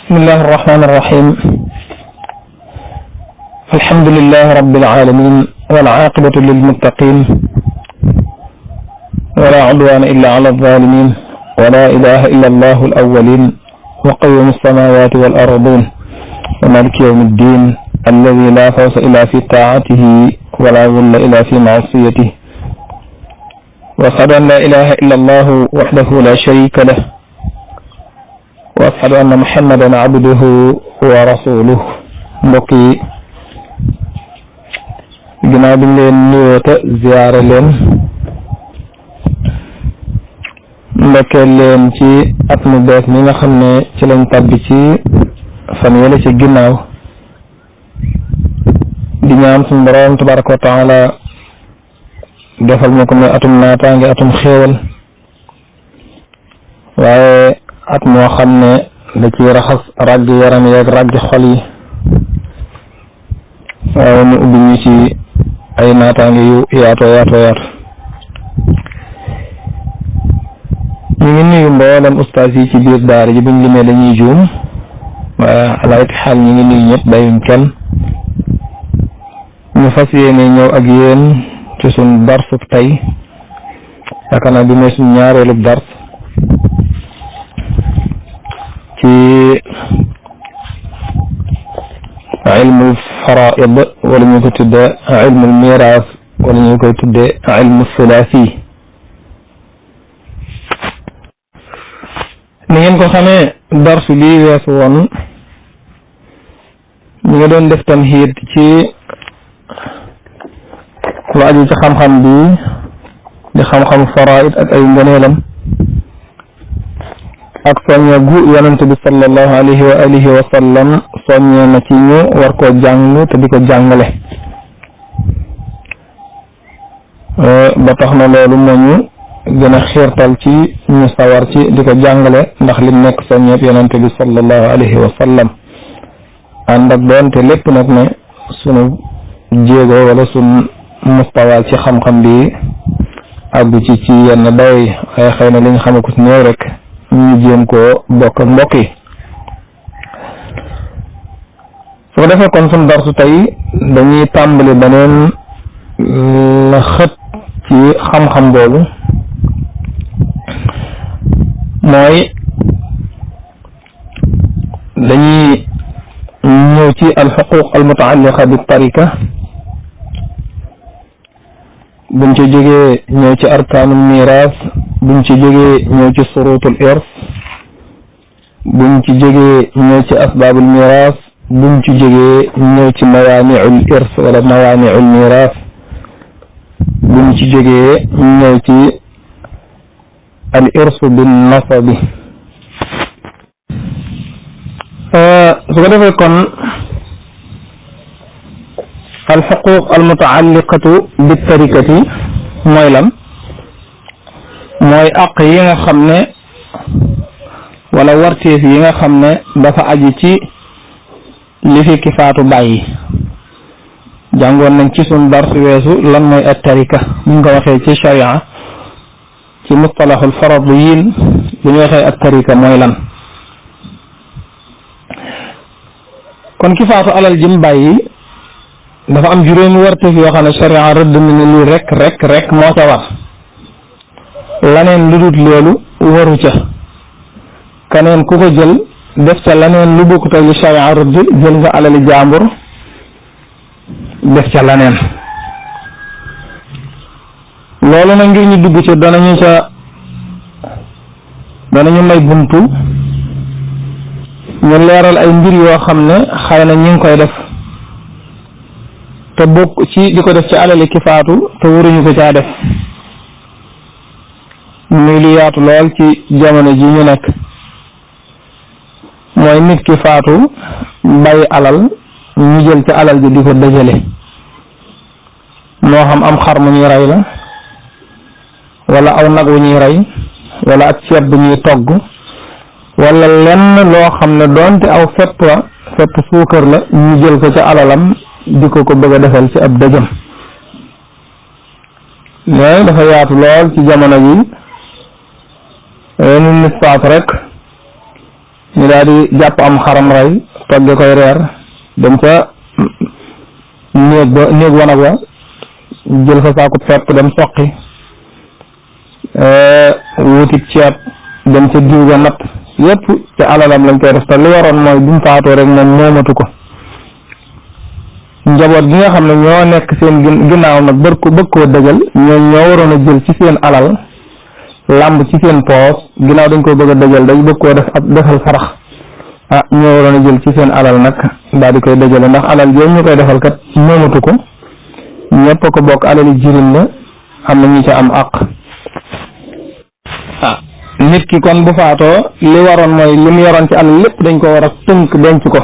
بسم الله الرحمن الرحيم. الحمد لله رب العالمين والعاقبة للمتقين ولا عدوان إلا على الظالمين ولا إله إلا الله الأولين وقيوم السماوات والأرضين ومالك يوم الدين الذي لا فوز إلا في طاعته ولا ذل إلا في معصيته وأشهد أن لا إله إلا الله وحده لا شريك له وأشهد أن محمدا عبده ورسوله. mbokk yi ginnaaw bi ñu leen nuyoo te ziyaare leen ndokkeel leen ci at mu bees mi nga xam ne ci lañ tàbbi ci fan yële ci ginnaaw di ñaan suñu borom tabaraka wa taala defal ñu ko ne atum naataange atum xéewal waaye at moo xam ne da ciy raxas ràgg yaram yeeg ràgg xol yi waaye ñu ubbi ñu ci ay naataange yu yaatoo yaatu ñu ngi nuyu mboolem ustaas yi ci biir daara ji buñ limee dañuy juum waaye alaayit xaal ñu ngi nuyu ñëpp bayuñ kenn ñu fas yéene ñëw ak yéen ci suñ darsub tey yaakaar naa bi mooy suñ ñaareelub dars ci ilmul faraid wala ñu ko tudde ilmul miraas wala ñu koy tudde ilmu sulaasi. ni ngeen ko xamee darsu lii weesu woon ñu ngi doon def tamhiid ci lu aju ci xam-xam bi di xam-xam faraid ak ay ngëneelam ak soññe gu yonent bi sallallahu alayhi wa alihi wa sallam soññe na ci ñu war koo jàng te di ko jàngale ba tax na loolu moo ñu gën a xiirtal ci ñu sawar ci di ko jàngale ndax li nekk soññeeb yonent bi sallallahu alayhi wa sallam ànd ak doonte lépp nag ne sunu jéego wala sunu mustawa ci xam-xam bi àggu ci yenn day waaye xëy na li ñu xame ko ci néew rek ñu jéem koo bokk ak mbokk yi. su ko defee kon suñu darsu tey dañuy tàmbali beneen la xët ci xam-xam boobu mooy dañuy ñëw ci alxuquq almutaalliqa bi tarika buñ ci jógee ñëw ci arkaanul miraas buñ ci jógee ñëw ci surutul irs buñ ci jógee ñëw ci asbaabul miraas buñ ci jógee ñëw ci mawaani'ul irs wala mawaani'ul miraas buñ ci jógee ñëw ci al irsu bin nasabi. su ko defee kon al xuquq al mutaalliqatu bi tarikati mooy lan mooy àq yi nga xam ne wala warteef yi nga xam ne dafa aju ci li fi ki faatu bàyyi. jàngoon nañ ci suñ dars weesu lan mooy at tarika ñu ngi ko waxee ci sharia ci mustalahul faradiyin bu ñu waxee at tarika mooy lan. kon ki faatu alal jëm bàyyi dafa am juróomi warteef yoo xam ne sharia rëdd na ne lii rek moo ca war laneen lu dut loolu waru ca keneen ku ko jël def ca laneen lu bokkut ak li sharia rëdd jël nga alali jàmbur def ca laneen. loolu na ngir ñu dugg ci danañu may buntu ñu leeral ay mbir yoo xam ne xëy na ñu ngi koy def te bokk ci di ko def ci alali ki faatu te waruñu ko caa def muy lu yaatu lool ci jamono ji ñu nekk. mooy nit ki faatu bàyyi alal ñu jël ci alal ji di ko dajale moo xam am xar mu ñuy rey la wala aw nag wu ñuy rey wala ak ceeb bu ñuy togg wala lenn loo xam ne doonte aw fepp suukar la ñu jël ko ca alalam di ko bëgg a defal ci ab dëjëm. mais dafa yaatu lool ci jamono yi nit faatu rek ñu daal di jàpp am xaram rey togge koy reer dem ca néeg wanag wa jël fa saako pepp dem soqi wutit ceeb dem ca diw ga natt yépp te alalam lañ koy def te li waroon mooy bu mu faatoo rek moom moomatu ko njaboot gi nga xam ne ñoo nekk seen ginnaaw nag bëgg koo dëgal ñoo waroon a jël ci seen alal làmb ci seen poos ginnaaw dañ ko bëgg a dëgal dañ bëgg koo defal sarax ñoo waroon a jël ci seen alal nag daal di koy dëgale ndax alal yooyu ñu koy defal kat moomatu ko ñëpp ko bokk alali jirim la am na ñu ca am àq nit ki kon bu faatoo li waroon mooy li mu yoroon ci alal lépp dañ ko war a tënk denc ko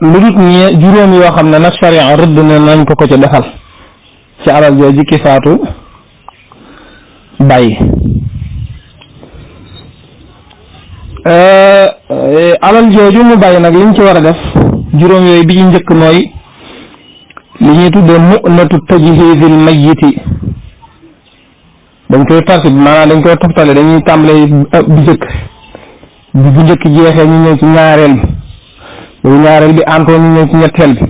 lu dut juróom yoo xam ne nag sharia rëdd na nañ ko ca defal ci alal jooju ki faatu bàyyi alal jooju mu bàyyi nag liñ ci war a def juróom yooyu bi ci njëkk mooy li ñuy tuddee mu'natu tajhiizil mayyiti dañ koy tartib maanaam dañ koy toftale dañuy tàmbale bu njëkk bu njëkk jeexee ñu ñëw ci ñaareel bi bu ñaareel bi antoo ñu ñëw ci ñetteel bi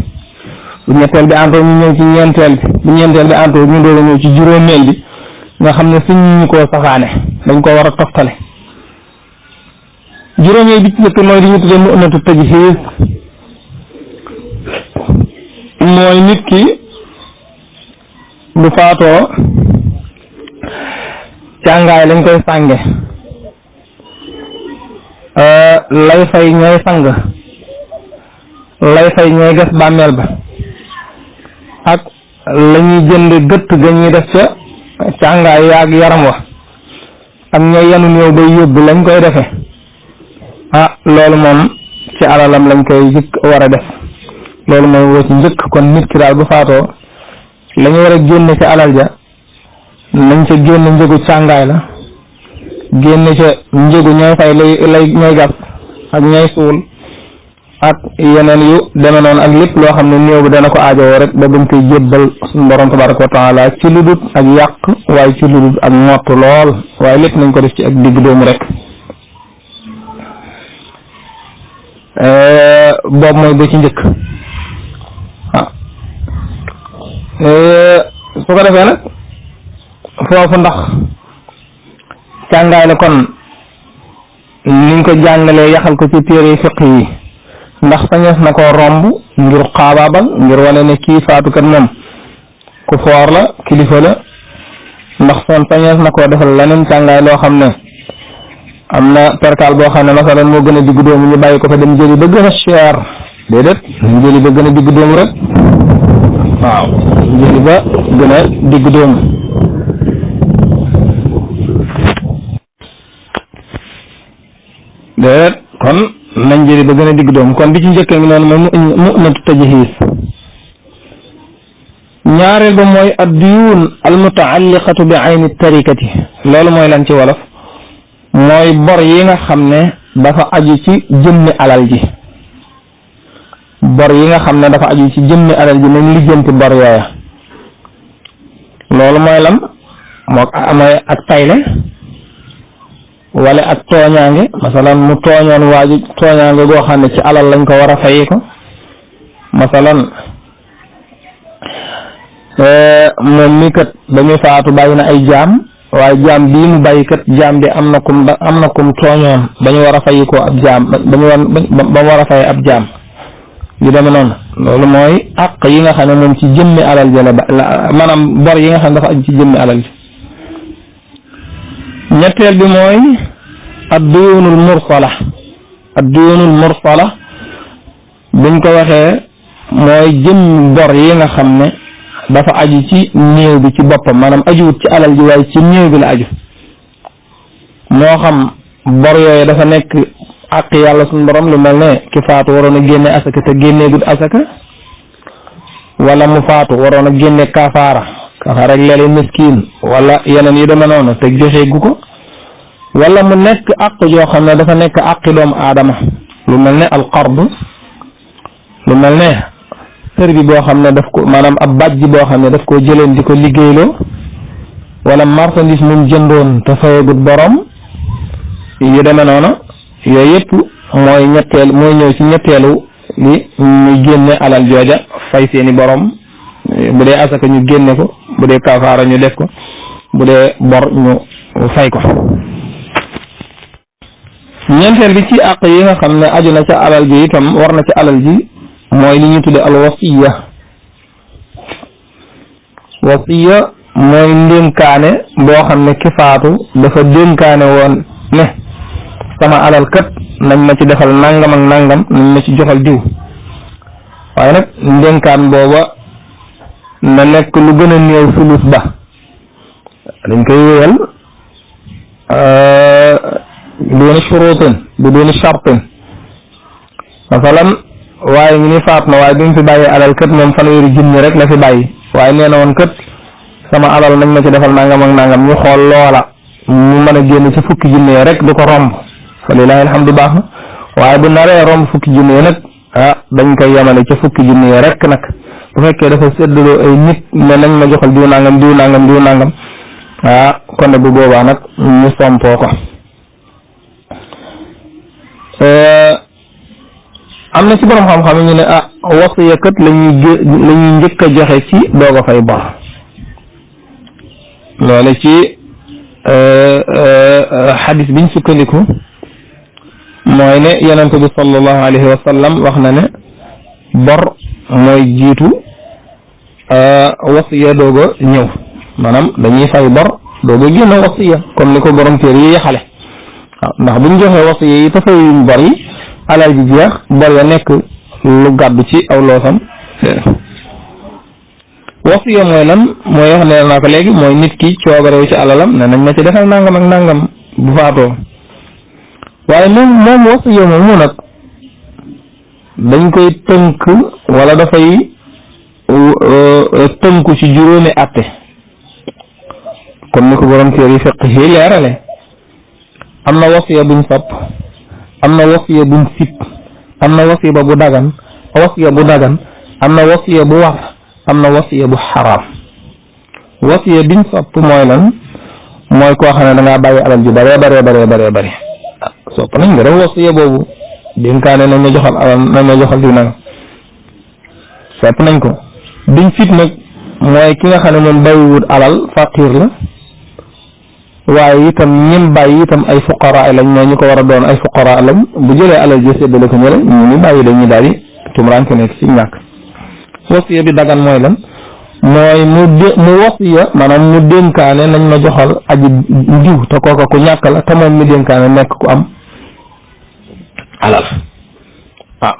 bu ñetteel bi antoo ñu ñëw ci ñeenteel bi bu ñeenteel bi antoo ñu doog a ñëw ci juróomeel bi nga xam ne suñ ñu koo safaane dañ ko war a toftale juróomeel bi ci njëkk mooy li ñu tuddee mu'natu tajhiiz mooy nit ki bu faatoo càngaay lañ koy sànge lay fay ñooy sang lay fay ñooy gas bàmmeel ba ak la ñuy jënd gëtt ga ñuy def ca càngaay yaag yaram wa ak ñooy yanu néew bay yóbbu lañ koy defe loolu moom ci alalam lañ koy jëkk war a def loolu mooy woo ci njëkk kon nit ki daal bu faatoo la ñu war a génne ci alal ja nañ ca génne njëgu càngaay la génne ca njëgu ñooy fay lay ñooy gas ak ñooy suul ak yeneen yu deme noonu ak lépp loo xam ne néew bi dana ko aajowoo rek ba bañ koy jébbal suñu borom tabaraka wa taala ci lu dut ak yàq waaye ci lu dut ak mott lool waaye lépp nañ ko def ci ak digg doomu rek boobu mooy ba ci njëkk su ko defee nag foofu ndax càngaay la kon niñ ko jàngalee yaxal ko ci téere fiq yi ndax sañees na koo romb ngir xaabaabal ngir wane ne kii faatukat moom ku foor la kilifa la ndax son sañees na koo defal leneen càngaay loo xam ne am na perkaal boo xam ne masalan moo gën a digg doomu ñu bàyyi ko fa dem jëli ba gën a cher déedéet ñu jëli ba gën a digg doomu rek waaw jëli ba gën a digg doomu déedéet kon nañ jëli ba gën a digg doomu kon bi ci njëkk ngi noonu mooy mu'natu tajhiis ñaareel ba mooy ad-duyuun al-muta'alliqatu bi ayni tarikati loolu mooy lan ci wolof mooy bor yi nga xam ne dafa aju ci jëmmi alal ji bor yi nga xam ne dafa aju ci jëmmi alal ji nañ lijjanti bor yooya loolu mooy lan mooy ak tayle wala ak tooñaange masalan mu tooñoon waaju tooñaange goo xam ne ci alal lañ ko war a fay ko masalan moom mi kat ba muy faatu bàyyi na ay jaam waaye jaam bii mu bàyyi kat jaam bi am na kum tooñoon ba ñu war a fay ko ab jaam ba mu war a fay ab jaam yu demee noonu loolu mooy àq yi nga xam ne moom ci jëmmi alal ji la maanaam bor yi nga xam ne dafa aju ci jëmmi alal ji ñetteel bi mooy ad-duyuunul mursala ad-duyuunul mursala buñ ko waxee mooy jëmmi bor yi nga xam ne dafa aju ci néew bi ci boppam maanaam ajuwut ci alal ji waaye ci néew bi la aju moo xam bor yooyu dafa nekk àq yàlla suñu borom lu mel ne ki faatu waroon a génne asaka te génneegut asaka wala mu faatu waroon a génne kafaara ak leele miskin wala yeneen yu demee noonu te joxe gu ko wala mu nekk àq joo xam ne dafa nekk àqi doomu aadama lu mel ne alqard lu mel ne sër bi boo xam ne daf ko maanaam ab bàjj boo xam ne daf koo jëleen di ko liggéeyloo wala marchandise mu jëndoon te fayagut borom yu demee noonu yooyu yëpp mooy ñëw ci ñetteelu li ñu génne alal jooja fay seeni borom bu dee asaka ñu génne ko bu dee kafaara ñu def ko bu dee bor ñu fay ko. ñeenteel bi ci àq yi nga xam ne aju na ca alal ji itam war na ca alal ji mooy li ñuy tudde al wasiya mooy ndénkaane boo xam ne ki faatu dafa dénkaane woon ne sama alal kat nañ ma ci defal nangam ak nangam nañ ma ci joxal diw waaye nag ndénkaan booba na nekk lu gën a néew sulus ba dañ koy wéyal dooni shuruutin bu dooni shartin masalan waaye ngi ni faat na waaye bi mu fi bàyyi alal kat moom fanweeri junni rek la fi bàyyi waaye nee na woon kat sama alal nañ ma ci defal nangam ak nangam ñu xool loola mu mën a génn ci fukki junni rek di ko romb fa lillahi alhamdu baax na waaye bu naree romb fukki junni nag dañ koy yemale ca fukki junni rek nag bu fekkee dafa séddaloo ay nit ne nañ ma joxal diw nangam diw nangam diw nangam kon bu boobaa nag ñu sompoo ko. am na ci borom xam-xam ñu ne wasiya kat lañuy njëkk a joxe ci doog a fay bor loole ci xadis biñ sukkandiku mooy ne yonent bi sallallahu alayhi wa sallam wax na ne bor mooy jiitu wasiya doog a ñëw maanaam dañuy fay bor doog a génn wasiya comme ni ko borom téere yi yaxale waaw ndax buñ joxee wasiya yi te fayuñ bor yi alal ji jeex bor ya nekk lu gàddu ci aw loosam. wasiya mooy lan mooy wax ne naa ko léegi mooy nit ki coobarew ci alalam ne nañ ma ci defal nangam ak nangam bu faatoo waaye moom wasiya moomu nag dañ koy tënk wala dafay tënku ci juróomi atte comme ni ko borom téere yi fiqh yi leerale am na wasiya buñ sopp am na wasiya buñ sib am na wasiya bu dagan am na wasiya bu war am na wasiya bu xaraam wasiya biñ sopp mooy lan mooy koo xam ne da ngaa bàyyi alal ji bare sopp nañ nga def wasiya boobu dénkaane nañ ma joxal alal nañ ma joxal diw nag sopp nañ ko biñ sib nag mooy ki nga xam ne moom bàyyiwut alal faqiir la waaye itam ñim bàyyi itam ay fuqara lañ ñoo ñu ko war a doon ay fuqara lañ bu jëlee alal ji séddale ko ñële ñu bàyyi dañuy daal di tumuraanke nekk ci ñàkk. wasiya bi dagan mooy lan mooy mu wasiya maanaam mu dénkaane nañ ma joxal aji diw te kooka ku ñàkk la te moom mi dénkaane nekk ku am alal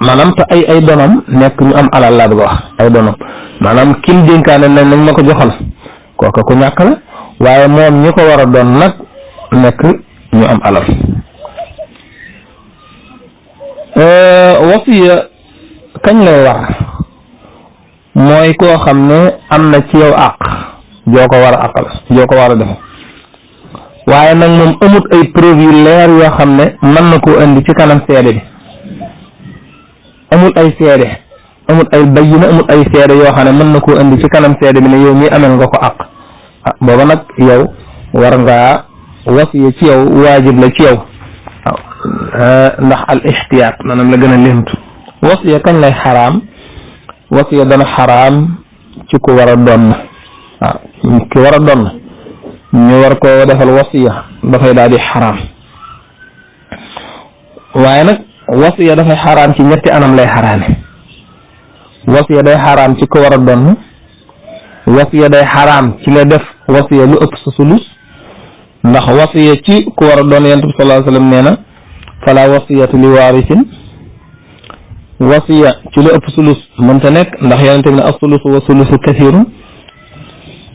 maanaam te ay donam nekk ñu am alal laa bëgg a wax ay donam maanaam kim dénkaane nañ ma ko joxal kooka ku ñàkk la waaye moom ñi ko war a doon nag nekk ñu am alal. wasiya kañ lay war mooy koo xam ne am na ci yow àq joo ko war a àqal joo ko war a def waaye nag moom amut ay preuve yu leer yoo xam ne mën na koo indi ci kanam seede bi amul ay seede amul ay bayyina amul ay seede yoo xam ne mën na koo indi ci kanam seede bi ne yow mii amel nga ko àq booba nag yow war ngaa wasiya ci yow waajib la ci yow ndax al ixtiyaat maanaam la gën a lémtu wasiya kañ lay xaraam wasiya dana xaraam ci ku war a doon ki war a doon ñu war koo defal wasiya dafay daal di xaraam waaye nag wasiya dafay xaraam ci ñetti anam lay xaraame wasiya day xaraam ci ku war a doon wasiya day xaraam ci nga def wasiya lu ëpp sa sulus ndax wasiya ci ku war a doon yonent bi sallallahu alayhi wa sallam nee na fala wasiyatu li waarisin wasiya ci lu ëpp sulus mënta nekk ndax yonent bi ne as-sulusu wa sulusu kathirun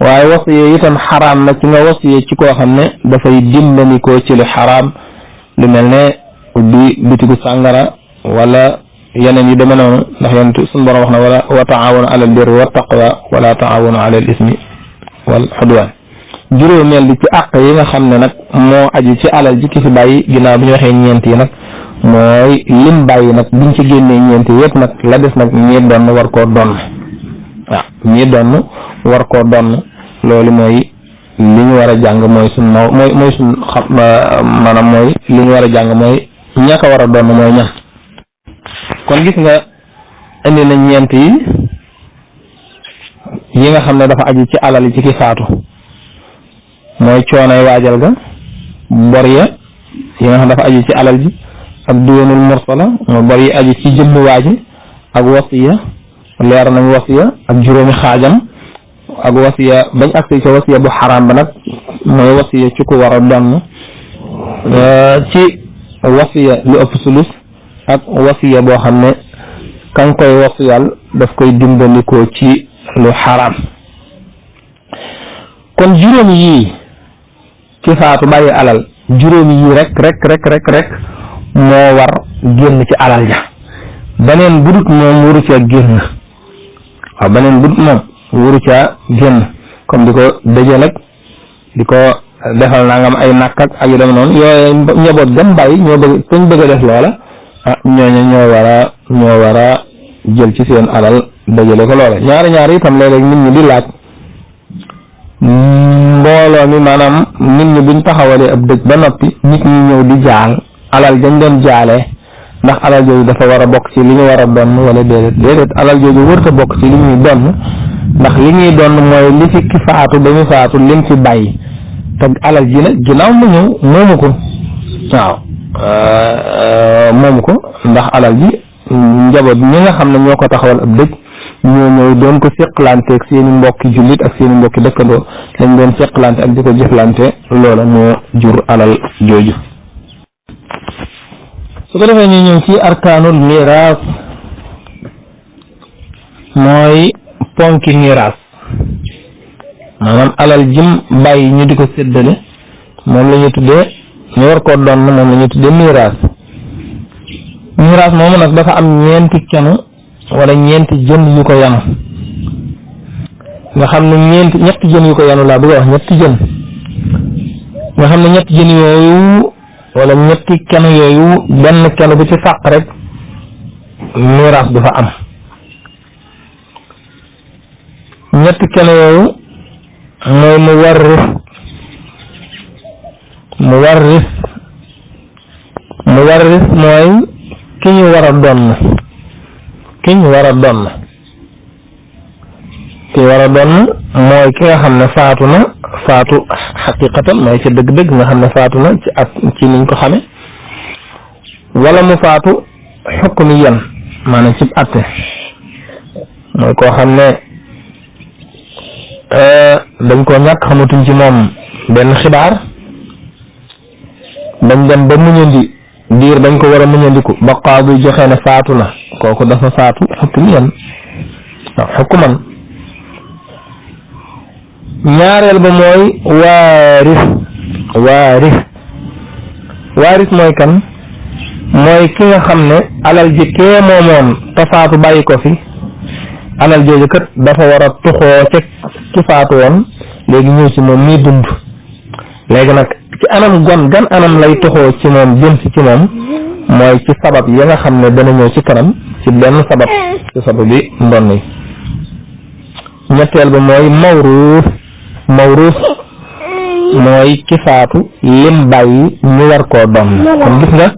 waaye wasiya itam xaraam na ci nga wasiya ci koo xam ne dafay dimbandikoo ci lu xaraam lu mel ne ubbi bitigu sàngara wala yeneen yi deme noonu ndax yonent suñu borom wax na wala wa taawanu ala albirri wa taqwa wala taawanu ala al ismi wal xudwaan juróomeel bi ci àq yi nga xam ne nag moo aju ci alal ji ki fi bàyyi ginnaaw bi ñu waxee ñeent yi nag mooy lim bàyyi nag biñ ci génnee ñeent yëpp nag la des nag ñii doon war koo doon ñii doon war koo doon loolu mooy li ñu war a jàng mooy suñ mooy suñ xam maanaam mooy li ñu war a jàng mooy ña ko war a doon mooy ñan. kon gis nga indi nañ ñeent yi nga xam ne dafa aju ci alal yi ci ki faatu mooy coonay waajal ga, bor ya yi nga xam dafa aju ci alal ji, ak duwanul mursala mooy bor yi aju ci jëmmi waaji, ak wasiya leer nañ wasiya ak juróomi xaajam, ak wasiya bañ agsi ci wasiya bu xaraam ba nag mooy wasiya ci ku war a donn ci wasiya lu ëpp sulus, ak wasiya boo xam ne kan koy wasiyal daf koy dimbalikoo ci lu xaraam. kon juróomi yii ci faatu bàyyi alal, juróomi yii rek moo war génn ci alal ja. beneen budut moom waru caa génn. waaw beneen budut moom waru caa génn, comme di ko dëjël ak di ko defal nangam ay nakk ak yu dem noonu yooyu njaboot gam bàyyi ñoo bëgg a def loola ñooñu ñoo war a jël ci seen alal dajale ko loola. ñaari itam léeg-léeg nit ñi di laaj mbooloo mi, maanaam nit ñi buñ taxawalee ab dëj ba noppi nit ñi ñëw di jaal alal dañ doon jaalee, ndax alal jooju dafa war a bokk ci li ñu war a donn wala déedéet alal jooju wërta bokk ci li ñuy donn, ndax li ñuy donn mooy li fi ki faatu ba ñu faatu lim fi bàyyi, te alal ji nag ginnaaw mu ñëw moomu ko. waaw moomu ko, ndax alal ji njaboot ñi nga xam ne ñoo ko taxawal ab dëj ñoo ñëw doon ko seqlanteeg seeni mbokki jullit ak seeni mbokki dëkkandoo lañ doon seqlante ak di ko jëflante, loola moo jur alal jooju. su ko defee ñu ñëw ci arkaanul miraas, mooy ponki miraas, maanaam alal jim bàyyi ñu di ko séddale moom la ñu tuddee, ñu war koo doon moom la ñu tuddee miraas. miraas moomu nag dafa am ñeenti kenu wala ñeenti jën yu ko yanu, nga xam ne ñetti jën yu ko yanu laa bëgg a wax, ñetti jën nga xam ne ñetti jën yooyu wala ñetti kenu yooyu benn kenu bu ci fàq rek miraas du fa am. ñetti kenu yooyu mooy muwarris mooy ki ñu war a donn, ki war a donn mooy ki nga xam ne faatu na faatu xaqiqatan mooy ci dëgg-dëgg nga xam ne faatu na ci ak ci niñ ko xame, wala mu faatu xukmiyan maanaam ci atte, mooy koo xam ne dañ koo ñàkk xamatuñ ci moom benn xibaar, dañ dem ba muñandi diir dañ ko war a muñandiku ba qaadi joxe ne faatu na, kooku dafa faatu xukmiyan waaw xukuman. ñaareel ba mooy waaris mooy kan? mooy ki nga xam ne alal ji kee moomoon te faatu bàyyi ko fi, alal jooju kat dafa war a tuxoo ca ki faatu woon léegi ñëw ci moom mii dund. léegi nag ci anam gan anam lay tuxoo ci moom jëm si ci moom, mooy ci sabab ya nga xam ne dana ñëw ci kanam ci benn sabab ci sabab bi ndonn yi. ñetteel ba mooy mawruus mooy ki faatu lim bàyyi ñu war koo doon. kon gis nga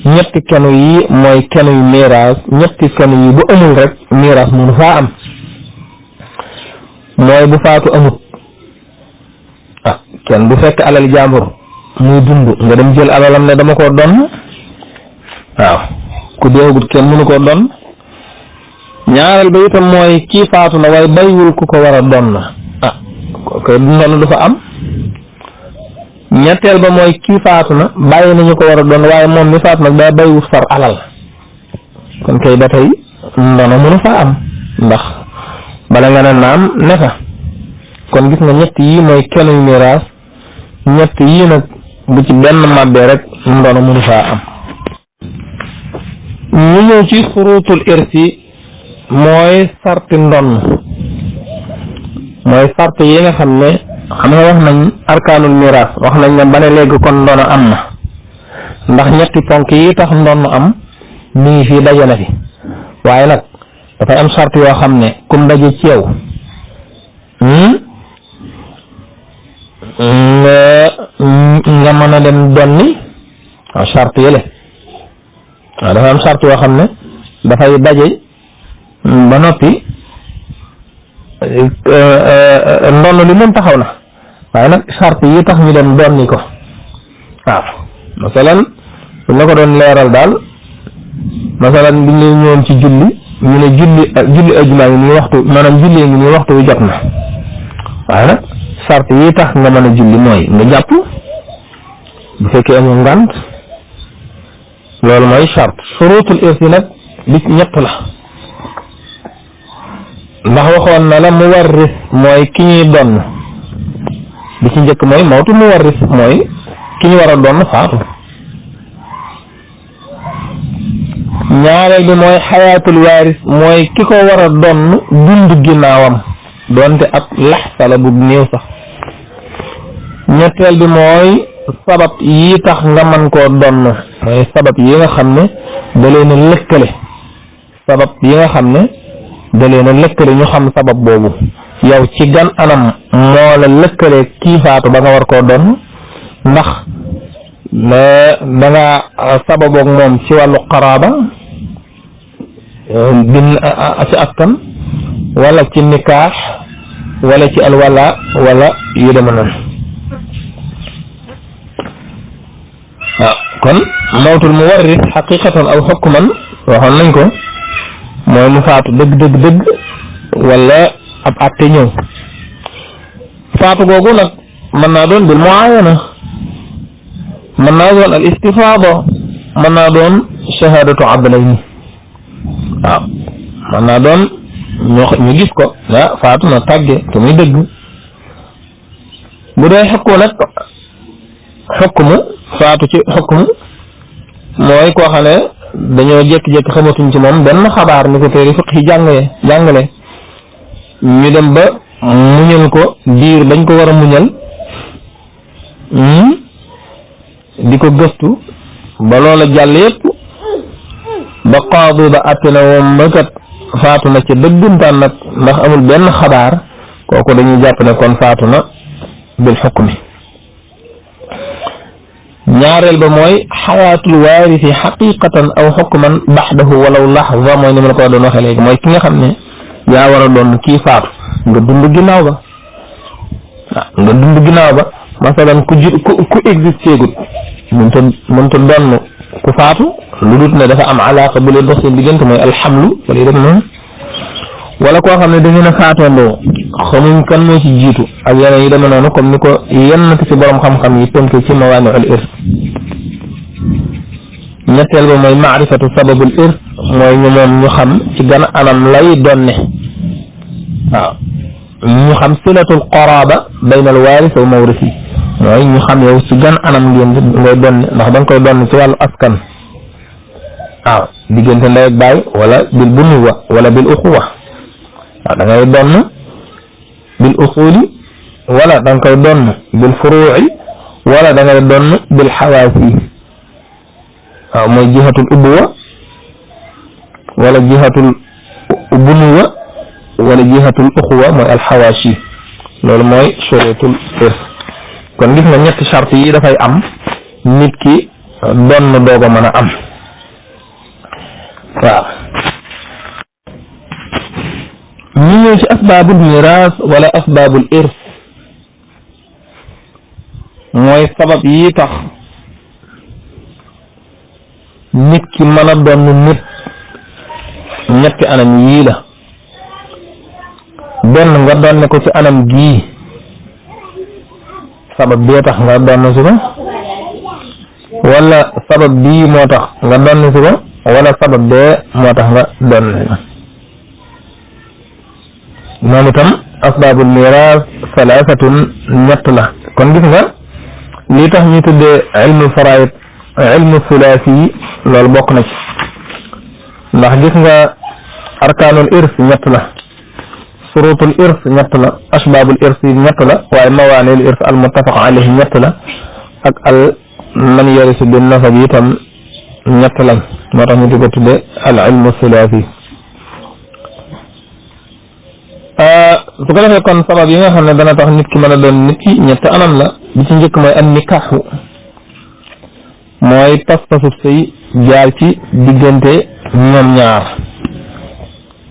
ñetti kenu yi mooy kenu yu miraas, ñetti kenu yi bu amul rek miraas mënu faa am. mooy bu faatu amut kenn du fekk alal jàmbur muy dund nga dem jël alalam ne dama koo doon, waaw ku deewagut kenn mënu koo doon. ñaareel ba itam mooy kii faatu na waaye bàyyiwul ku ko war a doon kooku noonu du fa am. ñetteel ba mooy kii faatu na bàyyi nañu ko war a doon waaye moom mi faatu nag daa bàyyiwut far alal, kon kay ba tey ndono mënu fa am ndax bala nga ne naam ne fa. kon gis nga ñett yi mooy kenuy miraas, ñett yii nag bu ci benn màbbee rek ndono mënu faa am. ñu ñëw ci furuutul irsi, mooy sarti ndonn, mooy sart yi nga xam ne xam nga wax nañ arkaanul miraas, wax nañ ne ba ne léegi kon ndono am na, ndax ñetti ponk yi tax ndonn am mi ngi fii daje na fi, waaye nag dafay am sart yoo xam ne kum daje ci yow nga mën a dem donni waaw charte yële waaw dafa am charte yoo xam ne dafay daje ba noppi ndonn li moom taxaw na waaye nag charte yi tax ñu dem donni ko waaw masalan buñ la ko doon leeral daal masalan biñ lay ñëwoon ci julli ñu ne julli ajuma ngi nii waxtu maanaam jullee ngi nii waxtu wi jot na waaye nag charte yi tax nga mën a julli mooy nga jàpp bu fekkee amoo ngànt loolu mooy charte surutul irsi nag bi ñett la ndax waxoon na la muwarris mooy ki ñuy donn bi ci njëkk mooy mawtu muwarris mooy ki ñu war a donn faatu ñaareel bi mooy xayaatul waaris mooy ki ko war a donn dund ginnaawam doonte ab laxsala bu néew sax ñetteel bi mooy sabab yi tax nga mën koo donn mooy sabab yi nga xam ne da leen a lëkkale sabab yi nga xam ne da leen a lëkkale ñu xam sabab boobu yow ci gan anam moo la lëkkale kii faatu ba nga war koo donn ndax da nga sababoog moom ci wàllu qaraaba ci askan wala ci nikaax wala ci alwala wala yu deme noonu waaw kon mawtul muwarris xaqiqatan aw xukman waxoon nañ ko mooy mu faatu dëgg wala ab àtte ñëw faatu googu nag mën naa doon bil muayana mën naa doon al istifaada mën naa doon shahadatu adlayni waaw mën naa doon ñu gis ko faatu na tàgge te muy dëgg bu dee xukmu nag xukmu faatu ci xukmu mooy koo xam ne dañoo jékki-jékki xamatuñ ci moom benn xabaar ni ko téere fiq yi jàngale ñu dem ba muñal ko diir bañ ko war a muñal di ko gëstu ba loola jàll yépp ba qaadi ba àtte na moom ba kat faatu na ca dëggantaan nag ndax amul benn xabaar kooku dañuy jàpp ne kon faatu na bil xukmi ñaareel ba mooy xayaatul waarisi xaqiqatan aw xukman baxdahu walaw laxza mooy ni ma la ko doon waxee léegi mooy ki nga xam ne yaa war a doon kii faatu nga dund ginnaaw ba waaw nga dund ginnaaw ba masalan ku existé gut mënta doon ku faatu lu dut ne dafa am alaaka bu leen dox seen diggante mooy alxamlu wala yi dem noonu wala koo xam ne da ngeen a faatoondoo xamuñ kan moo ci jiitu ak yeneen yi demee noonu comme ni ko yenn ci borom xam-xam yi tënkee ci mawaani'ul irs ñetteel ba mooy maarifatu sababul irs mooy ñu moom ñu xam ci gan anam lay donne waaw ñu xam silatul qaraaba bayna al waaris wa mawrisi mooy ñu xam yow ci gan anam ngeen ngay donne ndax da nga koy donn ci wàllu askan waaw diggante ndey ak baay wala bil bunuwa wala bil uxuwa waaw da ngay donn bil usuli wala da nga koy donn bil furuuci wala da ngay donn bil xawaasi waaw mooy jihatul ubuwa wala jihatul bunuwa wala jihatul uxuwa mooy alxawaasi loolu mooy shurutul irs kon gis nga ñetti charte yi dafay am nit ki donn doog a mën a am waaw ñu ñëw ci asbaabul miraas wala asbaabul irs mooy sabab yi tax nit ki mën a doon nit ñetti anam yii la benn nga doon ko ci anam gii sabab bee tax nga doon si ko wala sabab bii moo tax nga doon si ko wala sabab bee moo tax nga doon si ko moom itam asbaabul miraas salaasatun ñett la kon gis nga lii tax ñu tuddee ilmul faraid ilmu sulaasi yi loolu bokk na ci ndax gis nga arkaanul irs ñett la surutul irs ñett la asbaabul irs yi ñett la waaye mawaanil irs al muttafaq alayhi ñett la ak al man yarisu bin nasab yi itam ñett lañ moo tax ñu di ko tuddee al ilmu sulaasi su ko defee kon sabab yi nga xam ne dana tax nit ki mën a doon nit ki ñett anam la bi ci njëkk mooy an nikaaxu mooy pas-pasub sëy jaar ci diggante ñoom ñaar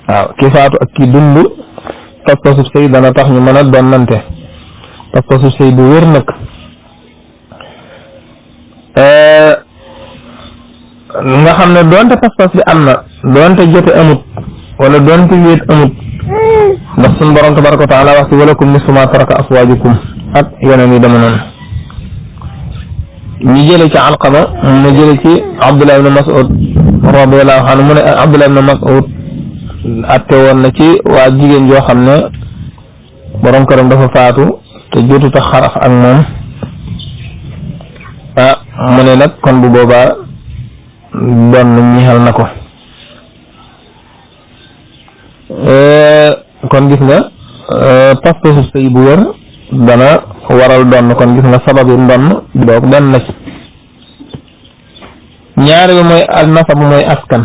waaw ki faatu ak ki dund pas-pasub sëy dana tax ñu mën a donnante pas-pasub sëy bu wér nag nga xam ne doonte pas-pas bi am na doonte jote amut wala doonte wéet amut ndax suñu borom tabaraka wa taala wax ci walakum nisfu ma taraka aswaajukum ak yeneen yi dama noonu ñu jële ci Alqama mu jële ci Abdullah ibn Mas'ud radiyallahu anhu mu ne Abdullah ibn Mas'ud atte woon na ci waa jigéen joo xam ne borom këram dafa faatu te jotuta xaraf ak moom mu ne nag kon bu boobaa doon ñixal na ko kon gis nga pas-pasu sëy bu wér dana waral donn kon gis nga sabab yi ndonn doog benn na ci ñaari bi mooy al nasabu mooy askan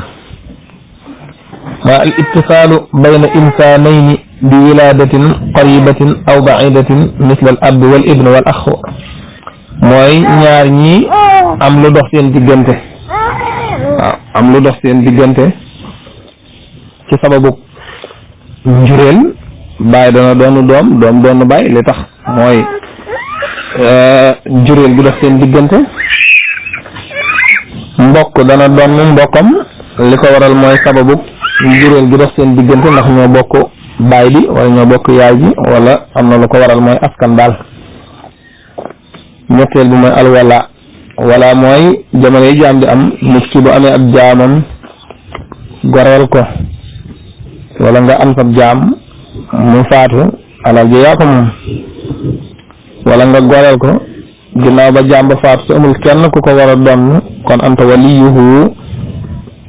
waa al ittisaalu bayna insanayni bi wiladatin qaribatin aw baidatin misla al ab wal ibn wal axu mooy ñaar ñi am lu dox seen diggante waaw am lu dox seen diggante ci sababu njureel bàyyi dana doonu doom doonu bàyyi li tax mooy njureel gi dox seen diggante mbokk dana doon mbokkam li ko waral mooy sababu njureel gi dox seen diggante ndax ñoo bokk baay bi wala ñoo bokk yaay ji wala am na lu ko waral mooy askan daal ñetteel bi mooy alwala wala mooy jamono yi jaam di am nit ki bu amee ab jaamam goreel ko wala nga am sab jaam mu faatu alal ji yaa ko moom wala nga goreel ko ginnaaw ba jaam ba faatu te amul kenn ku ko war a donn kon anta waliyuhu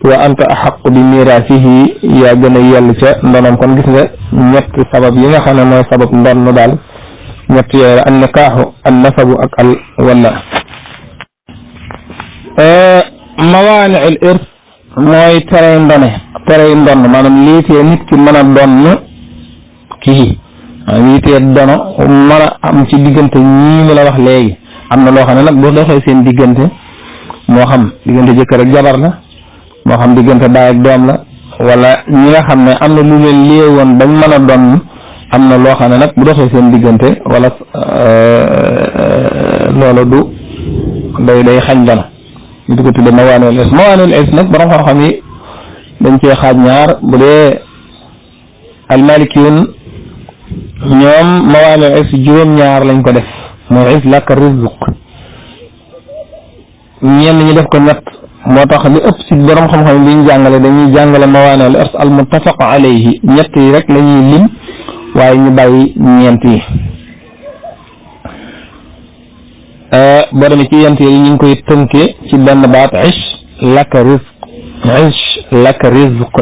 wa anta axaqu bi miraasihi yaa gën a yell ca ndonam kon gis nga ñett sabab yi nga xam ne mooy sabab ndonn daal ñett yooyu la an nikaaxu an nasabu ak al wala mawaani al irs mooy terey ndonn maanaam liitee nit ki mën a donn kii liitee dono mën a am ci diggante ñii mu la wax léegi am na loo xam ne nag bu doxee seen diggante moo xam diggante jëkkër ak jabar la moo xam diggante baay ak doom la wala ñi nga xam ne am na lu leen léewoon bañ mën a donn am na loo xam ne nag bu doxee seen diggante wala loolu du day xañ dono ñu di ko tudde mawaanil irs nag borom xam-xam yi dañ cee xaaj ñaar bu dee almalikiyun ñoom mawaanil irs juróom-ñaar lañ ko def mooy is laka rizq ñenn ñi def ko ñett moo tax li ëpp si borom xam-xam yi ñu jàngale dañuy jàngale mawaanil irs al muttafaq alayhi ñett yi rek la ñuy lim waaye ñu bàyyi ñeent yi boo demee ci yent yi ñu ngi koy tënkee ci benn baat ish laka rizq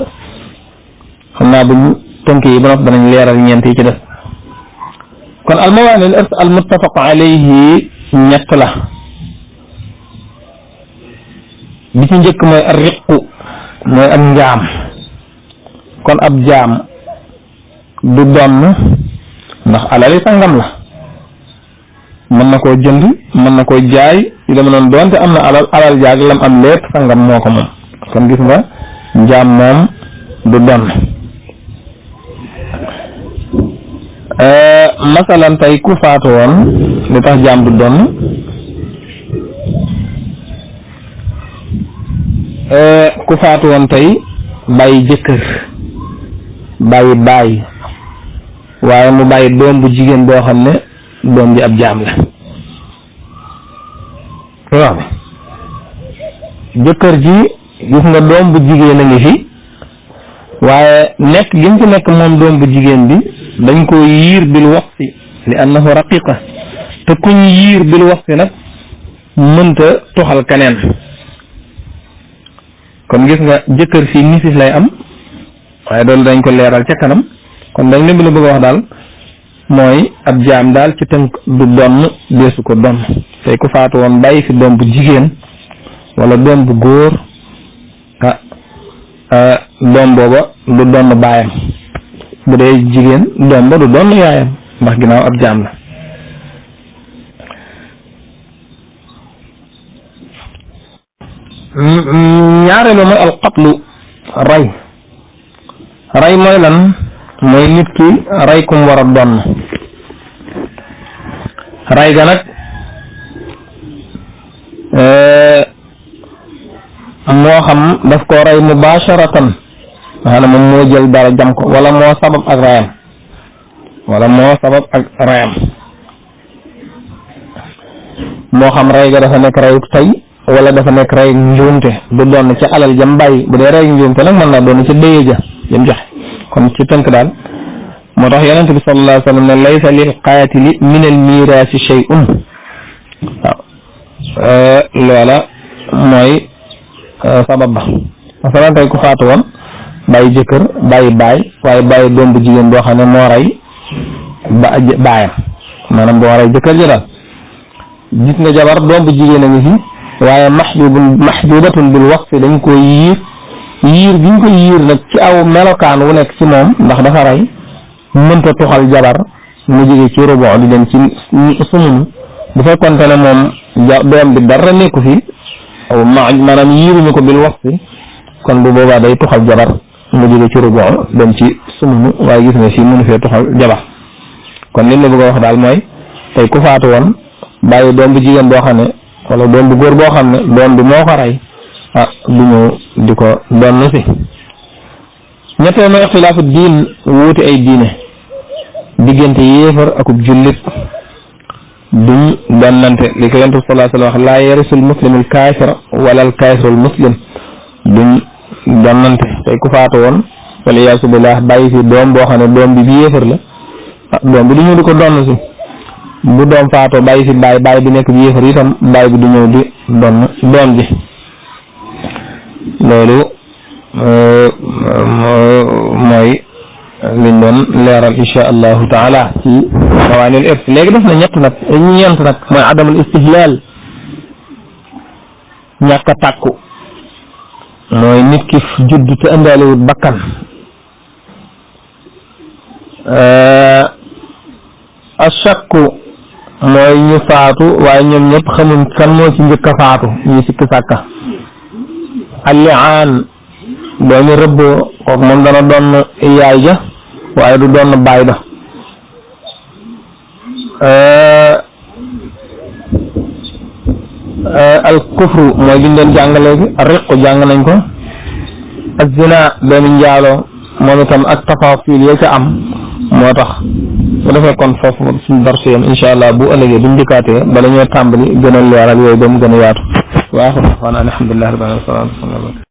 xam naa buñ tënkee yi ba noppi danañ leeral ñeent yi ci def kon al mawaanil irs al muttafaq alayhi ñett la bi ci njëkk mooy ar riqu mooy ak njaam kon ab jaam du donn ndax alali sangam la mën na koo jënd mën na koo jaay yu dama noonu doonte am na alal jaag lam am lépp sangam moo ko moom kon gis nga njaam moom du donn masalan tey ku faatu woon li tax jaam du donn ku faatu woon tey bàyyi jëkkër bàyyi baay waaye mu bàyyi doom bu jigéen boo xam ne doom ji ab jaam la waaw jëkkër ji gis nga doom bu jigéen a ngi fi waaye nekk gi mu fi nekk moom doom bu jigéen bi dañ ko yiir bil waqti li annahu raqiqa te ku ñu yiir bil waqti nag mënta toxal keneen kon gis nga jëkkër fii nisis lay am waaye loolu dañ ko leeral ca kanam kon dañ leen bi la bëgg a wax daal mooy ab jaam daal ci tënk du donn deesu ko donn tey ku faatu woon bàyyi fi doom bu jigéen wala doom bu góor doom booba du donn baayam bu dee jigéen doom ba du doon yaayam ndax ginnaaw ab jaam la. ñaareelu mooy alqatlu rey mooy lan mooy nit ki rey kum war a doon rey ga nag moo xam daf ko rey mubasharatan maanaam moom moo jël dara jam ko wala moo sabab ak reyam moo xam rey ga dafa nekk reyu tey wala dafa nekk rey njuumte du doon ci alal jam bàyyi bu dee rey njuumte nag mën naa doon ci déye ja jam joxe kon ci tënk daal moo tax yonent bi sallallahu alayhi wa sallam ne laysa lil qaatili min al miraasi shay'un waaw loola mooy sabab ba masalan tey ku faatu woon bàyyi jëkkër bàyyi baay waaye bàyyi doom bu jigéen boo xam ne moo rey baayam maanaam boo rey jëkkër ja daal gis nga jabar doom bu jigéen a ngi fi waaye mahjubatun bil waqfi dañ ko yiir bi ñu ko yiir nag ci aw melokaan wu nekk ci moom ndax dafa rey mënta tuxal jabar mu jóge ci rubu di dem ci sumun bu fekkonte ne moom doom bi dara nekku fi maanaam yiiruñu ko bil waqfi kon bu boobaa day tuxal jabar mu jóge ci rubu dem ci sumunu waaye gis nga fii mënu fee tuxal jabar kon li la bëgg a wax daal mooy tey ku faatu woon bàyyi doom bu jigéen boo xam ne wala doom bu góor boo xam ne doom bi moo ko rey du ñu di ko donn si ñetteel mooy ixtilaafu diin wuute ay diine diggante yéefar akub jullit duñ donnante li ko yonent bi sallallahu alayhi wa sallam wax laa yarisul muslimul kaafir wala al kaafirul muslim duñ donnante tey ku faatu woon wala yaasu billah bàyyi fi doom boo xam ne doom bi yéefar la doom bi du ñëw di ko donn si bu doom faatoo bàyyi fi baay bi nekk bi yéefar itam baay bi du ñëw di donn doom ji loolu mooy liñ doon leeral insha allahu taala ci mawaanil irs léegi def na ñeent nag mooy adamul istihlal ñàkk a tàkku mooy nit ki judd te indaalewut bakkan ashakku mooy ñu faatu waaye ñoom ñëpp xamuñ kan moo ci njëkk a faatu ñu sikki sàkka al-li'aan doomi rëbboo kooku moom dana doon yaay ja waaye du doon baay ba al kufru mooy liñ doon jàng léegi riqu jàng nañ ko az-zina doomi njaaloo moom itam ak tafasil ya ca am moo tax bu defee kon foofu suñu darsu yam insha allah bu ëllëgee buñ dikkaatee bala ñoo tàmbali gën a leeral yooyu ba mu gën a yaatu wa aaxiru da'waanaa alhamdulillahi rabbil aalamiin.